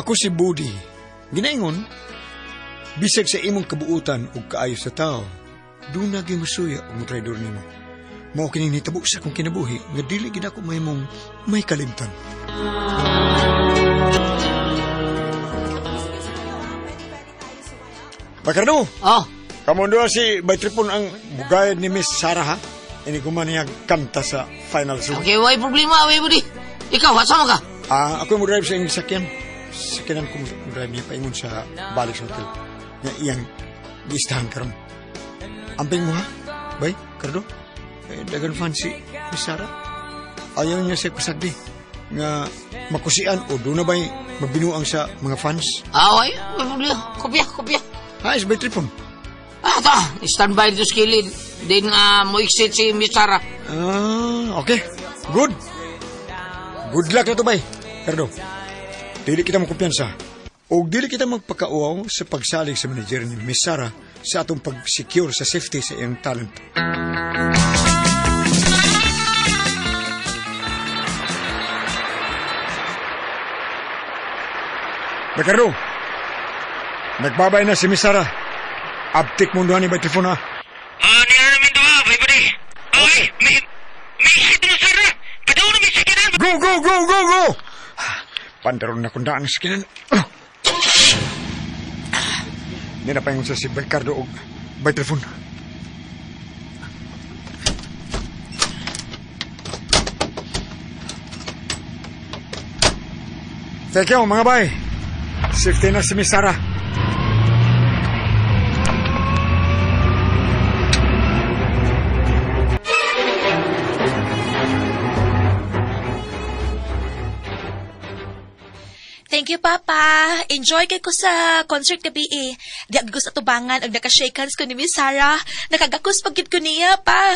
Ako si Budi. Ginaingon, bisag sa imong kabuutan ug kaayo sa tao, doon na musuya og motraidor nimo. Mao kining nitabo sa akong kinabuhi nga dili gid ako mahimong may kalimtan. Bakardo! Oh. Kamundo si Bay Tripon ang bugayad ni Miss Sarah, ha? Ini ko man niya kanta sa final song. Okay, way problema, way budi. Ikaw, asa mo ka? Ah, ako mo drive sa iyong sakyan. Sakyanan ko mo drive niya paingon sa balik sa hotel. Nga iyang giistahan karon. Amping mo ha? Bay, Cardo? Eh, dagan fan si Miss Sarah. Ayaw niya siya pasagdi. Nga makusian o doon na ba'y magbinuang sa mga fans? Ah, way, way problema. Kopya, kopya. Ha, is Bay Tripon? Ah, ta, standby dito sa kilid. Din mo exit si Miss Sarah. Ah, okay. Good. Good luck na to, bay. Cardo, dili kita makumpiyansa. O dili kita magpakauaw sa pagsalig sa manager ni Miss Sarah sa atong pag-secure sa safety sa iyang talent. Ricardo, nagbabay na si Miss Sarah. Abtik mo ni ba telefon ha? Ah, niya namin doha, bay buddy. Okay, may exit na Sarah. Padaw na may sakyanan. Go, go, go, go, go! Pandaron na kung daan ang sakinan. Hindi na paingon sa si Ricardo og by telefon. Thank you, mga bay. Safety na si Miss Sarah. Thank you, Papa. Enjoy kay ko sa concert gabi eh. Di ako sa tubangan og naka-shake hands ko ni Miss Sarah. Nakagakos pag ko niya pa.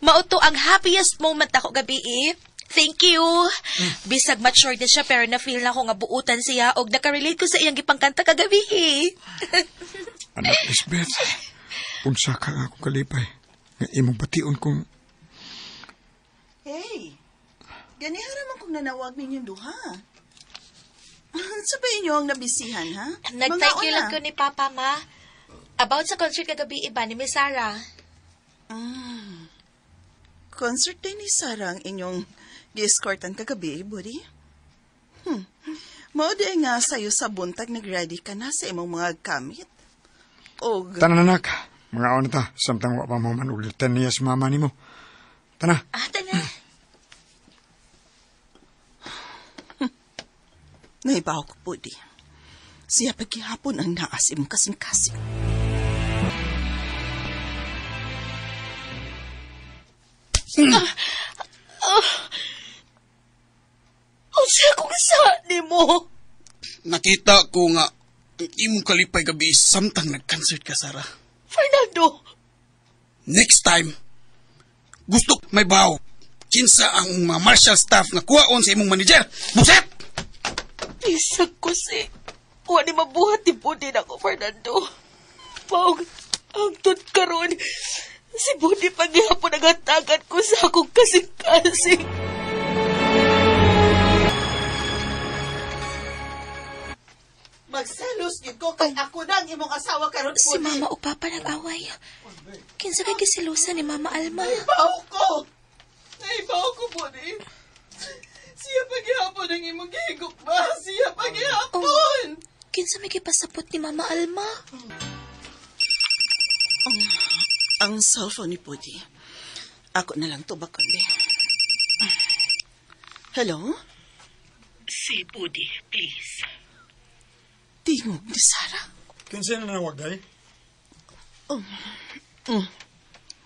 Mao to ang happiest moment ako gabi eh. Thank you. Bisag mature na siya pero na-feel na ko nga buutan siya og nakarelate ko sa iyang gipangkanta kagabi eh. Anak Lisbeth, unsa ka nga akong kalipay. Nga imong bation kong Hey, ganihara man kong nanawag ninyong duha. Sabihin niyo ang nabisihan, ha? Nag-thank you Mga lang una. ko ni Papa, Ma. About sa concert kagabi iba ni Miss Sarah. Concert din ni Sarah ang inyong gi-escortan kagabi, buddy. Mao di nga sa'yo sa buntag nag-ready ka na sa imong mga gamit. Og Tanan anak, mga ona ta, samtang wa pa mo man ulitan niya sa mama nimo. Tana. Ah, tana. Naibaw ko, buddy. Siya paghihapon ang naas imong kasing-kasing. Unsa kong sa nimo? Nakita ko nga ang imong kalipay gabi samtang nag-concert ka, Sarah. Fernando, Next time, gusto may baw. Kinsa ang mga martial staff nga kuwaon sa imong manager. Buset! Bisag ko si... Wa ni mabuhat ni Budi nako, Fernando. Paog, ang tut karon. Si Budi paghihapon ang hatagan ko sa akong kasing-kasing. Magselos gid ko kay ako na ang imong asawa karon. Si Mama o Papa nag-away. Kinsa kay gisilusan ni Mama Alma? Naibaw ko. Naibaw ko, Budi. Siya paghihapon ang imong gihigok ba? Siya paghihapon! Kinsa may gipasapot ni Mama Alma? Ang cellphone ni Budi. Ako na lang tubak kundi. Hello? Si Budi, please. Tingog ni Sarah. Kinsa na nawag day?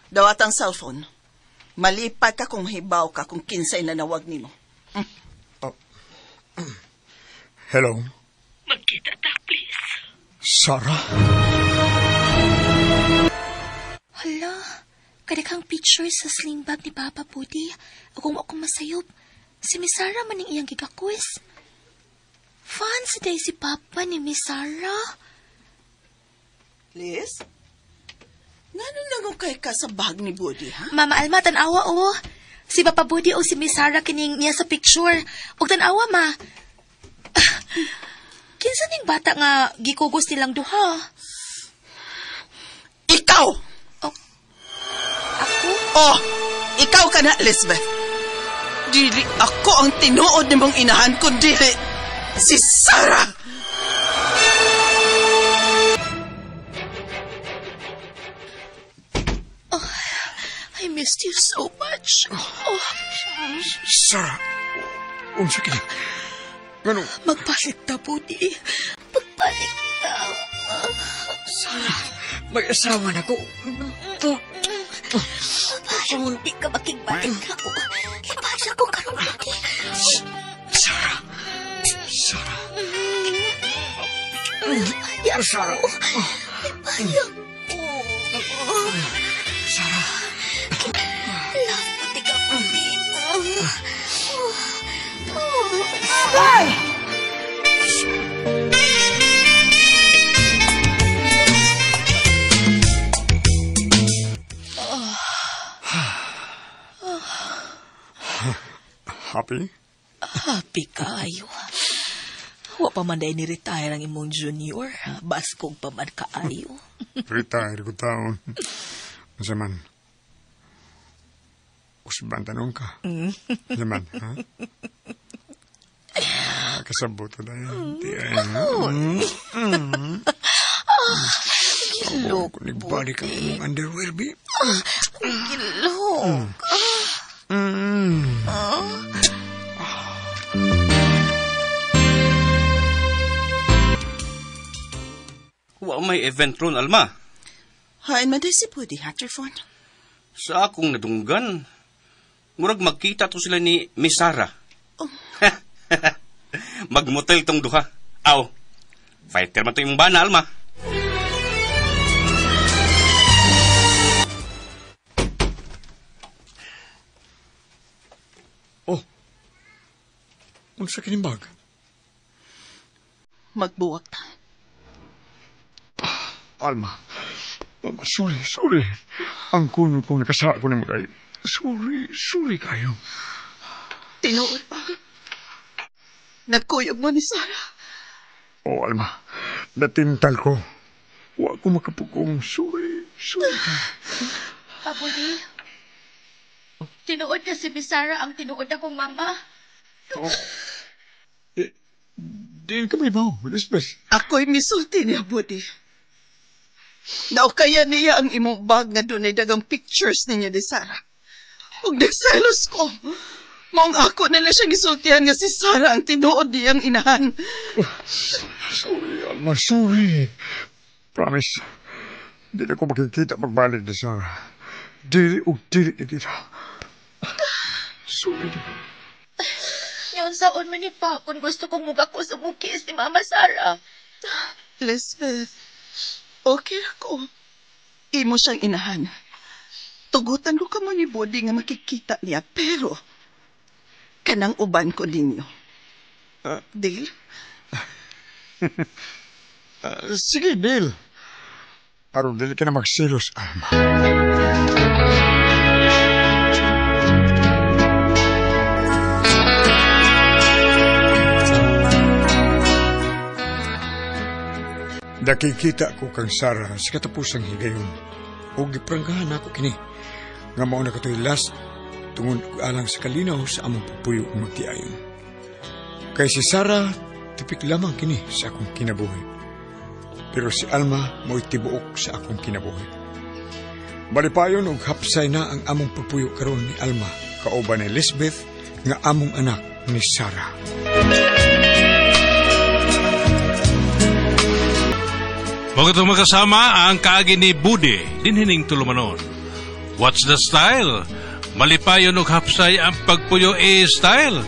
Dawat ang cellphone. Malipat ka kung mahibaw ka kung kinsay nanawag nimo. Oh. Hello, Magkita ta, please. Sarah? Hala, kadaghang picture sa sling bag ni Papa Budi. Akong akong masayop. Si Miss Sarah maning iyang gigakus. Fan si day si Papa ni Miss Sarah. Liz? Ngano nangukay ka sa bag ni Budi, ha? Mama Alma, tanawa oh. Si Papa Budi o si Miss Sarah kining niya sa picture. Og tanawa, ma. Kinsa ning bata nga gikugos nilang duha? Ikaw! Oh. Ako? Oh, ikaw ka na, Lisbeth. Dili ako ang tinuod nimong inahan, kundi si Sarah! Oh, I missed you so much. Oh. Sarah, unsa kini? Ngano? Magbalik ta, Budi. Magbalik ta. Sarah, mag-asawa na ko. Parang hindi ka makigbalik na ako. Ipasa ko karon, Budi. Sarah! Sarah! Ayaw Sarah! ko. Ayaw ko. Sarah! Love mo, tiga, Budi. Ay! Happy? Happy kayo. Wa pa man dahil ni-retire ang imong junior. Baskog pa man kaayo. Retire ko taon. Unsa man? Usban tanong ka. Unsa man, ha? Ah, kasabot ko dahil. Di ay. Gilok, Kung nagbalik ang imong underwear, bi. Gilok. Wa may event ron, Alma. Hain man day si Pudi, Hatterfon. Sa akong nadunggan, murag magkita to sila ni Miss Sarah. Oh. Magmotel tong duha. Aw, fighter man to imong bana, Alma. Oh. Unsa kining bag? Magbuwak ta. Alma. Mama, sorry, sorry. Ang kuno kong nakasaka ko nimo kay. Sorry, sorry kayo. Tinuod pa. Nagkuyog mo ni Sarah. Oh, Alma. Natintal ko. Wa ko makapugong. Sorry, sorry. Pabuli. Tinuod na si Miss Sarah ang tinuod akong mama. Oh. Eh, diin ka may baw, Elizabeth. Ako'y misulti niya, Budi. Naukaya niya ang imong bag nga dunay dagang pictures ninyo ni Sarah. Ug nagselos ko. Maong ako nila siyang gisultihan nga si Sarah ang tinuod niyang inahan. Sorry, Alma, sorry. Promise, di na ko makikita pagbalik ni Sarah. Dili ug dili ni kita. Sorry. Yung saon man ni pa, kung gusto kong mugako sa mukis ni Mama Sarah. Elizabeth, okay ako. Imo siyang inahan. Tugutan ko kamo ni Body nga makikita niya, pero kanang uban ko ninyo. Deal? Sige, deal. Aron dili ka na magselos, Alma. Nakikita ko kang Sarah sa katapusang higayon. O gipranggahan ako kini. Nga mao na katoy last tungod alang sa kalinaw sa among pagpuyo ug magtiayon. Kay si Sarah, tipik lamang kini sa akong kinabuhi. Pero si Alma mo'y tibuok sa akong kinabuhi. Balipayon og hapsay na ang among pagpuyo karon ni Alma, kauban ni Lisbeth nga among anak ni Sarah. Mga itong magkasama ang kaagi ni Budi, dinhining tulumanon. What's the style? Malipayon og hapsay ang pagpuyo e style.